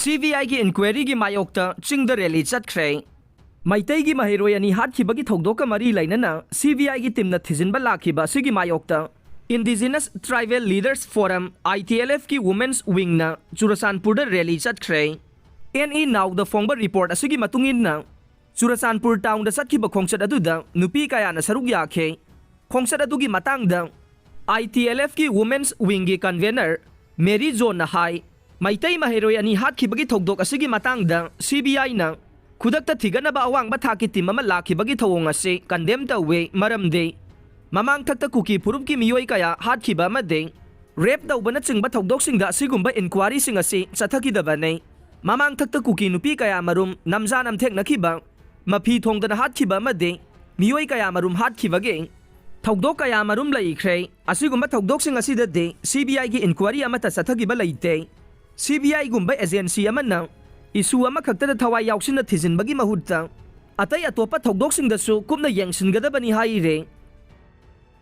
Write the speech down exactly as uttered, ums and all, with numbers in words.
C B ꯑꯥꯏꯒꯤ ꯏꯟꯀ꯭ꯋꯥꯏꯔꯤꯒꯤ ꯃꯥꯌꯣꯛꯇ ꯆꯤꯡꯗ ꯔꯦꯂꯤ ꯆꯠꯈ꯭ꯔꯦ꯫ ꯃꯩꯇꯩꯒꯤ ꯃꯍꯩꯔꯣꯏ ꯑꯅꯤ ꯍꯥꯠꯈꯤꯕꯒꯤ ꯊꯧꯗꯣꯛꯀ ꯃꯔꯤ ꯂꯩꯅꯅ ꯁꯤ ꯕꯤ ꯑꯥꯏꯒꯤ ꯇꯤꯝꯅ ꯊꯤꯖꯤꯟꯕ ꯂꯥꯛꯈꯤꯕ ꯑꯁꯤꯒꯤ ꯃꯥꯌꯣꯛꯇ Indigenous Tribal Leaders Forum, I T L F ꯀꯤ Women's Wing ꯅ ꯆꯨꯔꯆꯥꯟꯄꯨꯔꯗ ꯔꯦꯂꯤ ꯆꯠꯈ꯭ꯔꯦ꯫ ꯑꯦꯟ ꯏ ꯅꯥꯎꯗ ꯐꯣꯡꯕ ꯔꯤꯄꯣꯔꯠ ꯑꯁꯤꯒꯤ ꯃꯇꯨꯡ ꯏꯟꯅ, ꯆꯨꯔꯆꯥꯟꯄꯨꯔ ꯇꯥꯎꯟꯗ ꯆꯠꯈꯤꯕ ꯈꯣꯡꯆꯠ ꯑꯗꯨꯗ ꯅꯨꯄꯤ ꯀꯌꯥꯅ ꯁꯔꯨꯛ ꯌꯥꯈꯤ꯫ ꯈꯣꯡꯆꯠ ꯑꯗꯨꯒꯤ ꯃꯇꯥꯡꯗ I T L F ꯀꯤ Women's Wing ꯒꯤ convener ꯃꯦꯔꯤ ꯖꯣꯟꯅ ꯍꯥꯏ, ꯃꯩꯇꯩ ꯃꯍꯩꯔꯣꯏ ꯑꯅꯤ ꯍꯥꯠꯈꯤꯕꯒꯤ ꯊꯧꯗꯣꯛ ꯑꯁꯤꯒꯤ ꯃꯇꯥꯡꯗ ꯁꯤ ꯕꯤ ꯑꯥꯏꯅ ꯈꯨꯗꯛꯇ ꯊꯤꯒꯠꯅꯕ ꯑꯋꯥꯡꯕ ꯊꯥꯛꯀꯤ ꯇꯤꯝ ꯑꯃ ꯂꯥꯛꯈꯤꯕꯒꯤ ꯊꯧꯑꯣꯡ ꯑꯁꯤ ꯀꯟꯗꯦꯝ ꯇꯧꯏ, ꯃꯔꯝꯗꯤ ꯃꯃꯥꯡꯊꯛꯇ ꯀꯨꯀꯤ ꯐꯨꯔꯨꯞꯀꯤ ꯃꯤꯑꯣꯏ ꯀꯌꯥ ꯍꯥꯠꯈꯤꯕ ꯑꯃꯗꯤ ꯔꯦꯞ ꯇꯧꯕꯅꯆꯤꯡꯕ ꯊꯧꯗꯣꯛꯁꯤꯡꯗ ꯑꯁꯤꯒꯨꯝꯕ ꯏꯟꯀ꯭ꯋꯥꯔꯤꯁꯤꯡ ꯑꯁꯤ ꯆꯠꯊꯈꯤꯗꯕꯅꯤ꯫ ꯃꯃꯥꯡꯊꯛꯇ ꯀꯨꯀꯤ ꯅꯨꯄꯤ ꯀꯌꯥ ꯃꯔꯨꯝ ꯅꯝꯖꯥ ꯅꯝꯊꯦꯛꯅꯈꯤꯕ, ꯃꯐꯤ ꯊꯣꯡꯗꯅ ꯍꯥꯠꯈꯤꯕ ꯑꯃꯗꯤ ꯃꯤꯑꯣꯏ ꯀꯌꯥ ꯃꯔꯨꯝ ꯍꯥꯠꯈꯤꯕꯒꯤ ꯊꯧꯗꯣꯛ ꯀꯌꯥ ꯃꯔꯨꯝ ꯂꯩꯈ꯭ꯔꯦ꯫ ꯑꯁꯤꯒꯨꯝꯕ ꯊꯧꯗꯣꯛꯁꯤꯡ ꯑꯁꯤꯗꯗꯤ ꯁꯤ ꯕꯤ ꯑꯥꯏꯒꯤ ꯏꯟꯀ꯭ꯋꯥꯔꯤ ꯑꯃꯠꯇ ꯆꯠꯊꯈꯤꯕ ꯂꯩꯇꯦ꯫ ꯁꯤ ꯕꯤ ꯑꯥꯏꯒꯨꯝꯕ ꯑꯦꯖꯦꯟꯁꯤ ꯑꯃꯅ ꯏꯁꯨ ꯑꯃꯈꯛꯇꯗ ꯊꯋꯥꯏ ꯌꯥꯎꯁꯤꯟꯅ ꯊꯤꯖꯤꯟꯕꯒꯤ ꯃꯍꯨꯠꯇ ꯑꯇꯩ ꯑꯇꯣꯞꯄ ꯊꯧꯗꯣꯛꯁꯤꯡꯗꯁꯨ ꯀꯨꯞꯅ ꯌꯦꯡꯁꯤꯟꯒꯗꯕꯅꯤ ꯍꯥꯏꯔꯦ꯫